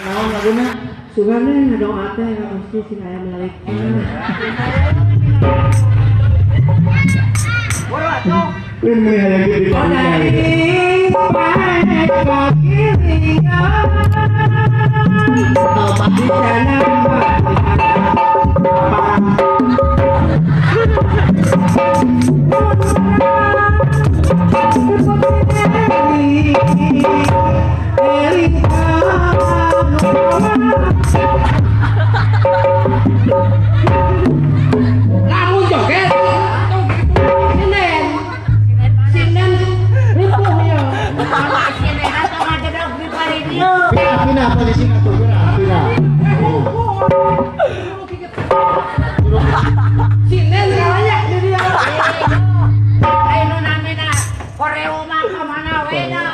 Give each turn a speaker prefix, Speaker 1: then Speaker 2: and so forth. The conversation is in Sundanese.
Speaker 1: Naon laguna?
Speaker 2: Sugana ngadoa teh ka Gusti sing aya malaikat.
Speaker 1: Lain meni hayang gede
Speaker 2: Lamun joget sinen sinen ripuh ya.
Speaker 1: Pina polisi atuh pina.
Speaker 2: Sinen kalanya di dia.
Speaker 3: Ayo namina koreo mah ka mana we da.